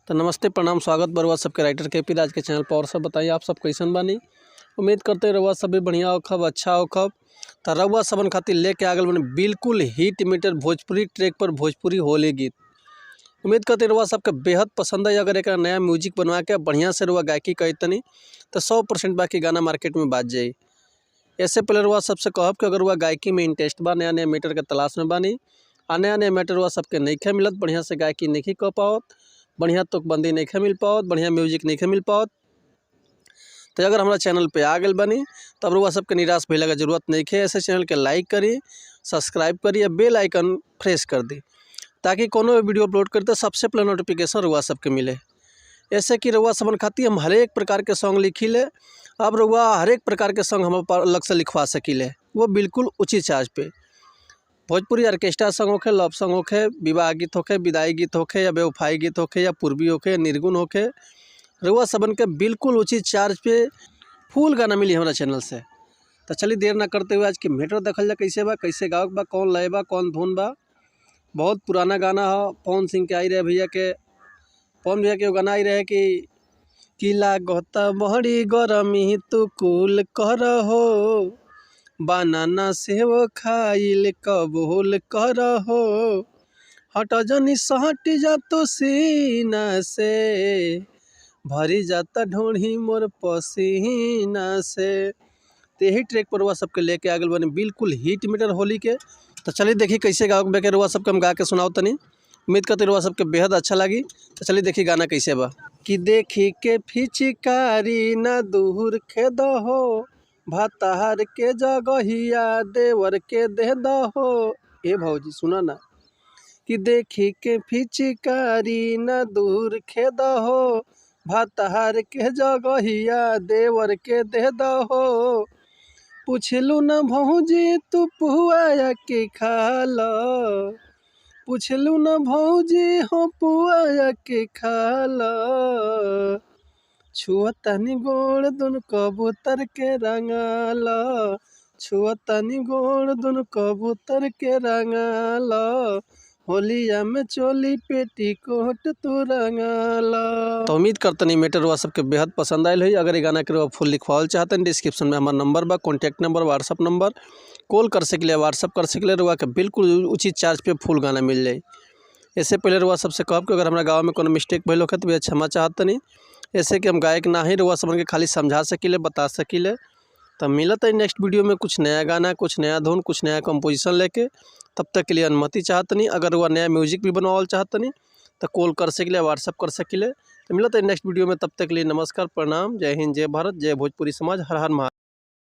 तो नमस्ते, प्रणाम, स्वागत बरुआ सबके राइटर के पी राज के चैनल पर। और सब बताइए, आप सब कैसन बानी? उम्मीद करते रउआ सब भी बढ़िया होखब, अच्छा होखब। तो रउआ सबन खातिर लेके आ गइल बानी बिल्कुल हिट मीटर भोजपुरी ट्रैक पर भोजपुरी होली गीत। उम्मीद करते रउआ सबके बेहद पसंद आई। अगर एक नया म्यूजिक बनवा के बढ़िया से रउआ गायकी करी तनी तो 100% बाकी गाना मार्केट में बाज जाई। ऐसे पहले रउआ सबसे कहब कि अगर रउआ गायकी में इंटरेस्ट बा, नया नया मैटर के तलाश में बानी आ नया नया मैटर रउआ सबके नइखे मिलत, बढ़िया से गायकी नइखे कर पावत, बढ़िया तुकबंदी नइखे मिल पावत, बढ़िया म्यूजिक नइखे मिल पावत, तो अगर हमारा चैनल पे आ गइल बानी तब रउआ सबके निराश भइला के जरूरत नइखे। ऐसे चैनल के लाइक करी, सब्सक्राइब करी या बेल आइकन प्रेस कर दी ताकि कोनो भी वीडियो अपलोड करी तो सबसे पहले नोटिफिकेशन रउआ सबके मिले। ऐसे कि रउआ सबन खातिर हम हरेक प्रकार के सॉन्ग लिखी ले। अब रउआ हरेक प्रकार के सॉन्ग हम अलग से लिखवा सकीले, वो बिल्कुल उचित चार्ज पे। भोजपुरी ऑर्केस्ट्रा सॉन्ग होखे, लव सॉन्ग होखे, विवाह गीत होखे, विदाई गीत होखे या बेवफाई गीत होखे या पूर्वी होखे, निर्गुण होखे, रउआ सबन के बिल्कुल उचित चार्ज पे फुल गाना मिली हमारा चैनल से। तो चलिए देर ना करते हुए आज के मैटर देखल जा कैसे बा, कैसे गावक बा, कौन लय बा, कौन धुन बा। बहुत पुराना गाना हो, पवन सिंह के आई रहे भैया के, पवन भैया के गाना आई रहे कि लागत बड़ी गरमी तू कुल कर हो, बनाना सेव खाइल कबूल कर हो, हट जनी सहट जा तो सीना से, भरी जाता ढोढ़ी मोर पसीना से। तो यही ट्रैक पर रउआ सबके लेके आ गइल बानी बिल्कुल हिट मीटर होली के। तो चलिए देखिए कैसे गावक बा, रउआ सबके हम गा के सुनाओ तनी। उम्मीद करते रउआ सबके बेहद अच्छा लगी। तो चलिए देखिए गाना कैसे बा। कि देखी के फिचकारी न दूर खेद हो, भतार के जगहिया देवर के दे दहो। ए भौजी सुना ना, कि देखी के फिचकारी न दूर खेद हो, भतार के जगहिया देवर के दे दहो। पुछलू न भौजी तू पुआ के खाल, पुछलू न भौजी हो पुआ के खाल, छुअतनी गोड़ दुन कबूतर के रंगाल, छुअतनी गोड़ दुन कबूतर के रंगाल, होलिया में चोली पेटी कोट तू रंगाल। तो उम्मीद करतनी मैटर रउआ सबके बेहद पसंद आयल है। अगर ये गाना के रउआ फुल लिखवावल चाहतनी डिस्क्रिप्शन में हमार नंबर बा, contact number, WhatsApp number, call कर सकले, व्हाट्सअप कर सकले, रउआ के बिल्कुल उचित चार्ज पे फुल गाना मिल जाई। ऐसे पहले रउआ सबसे कहब कि अगर हमारा गाँव में कोनो मिस्टेक भइल होखे तो भैया क्षमा चाहतनी। ऐसे कि हम गायक ना ही, रउआ सबन के खाली समझा सकीले, बता सकीले। तो मिलत है नेक्स्ट वीडियो में कुछ नया गाना, कुछ नया धुन, कुछ नया कंपोजिशन लेके। तब तक के लिए अनुमति चाहतनी। अगर वह नया म्यूजिक भी बनवावल चाहतनी तो कॉल कर सकीले, व्हाट्सअप कर सकीले। तो मिलत है नेक्स्ट वीडियो में, तब तक के लिए नमस्कार, प्रणाम, जय हिंद, जय भारत, जय भोजपुरी समाज, हर हर महादेव।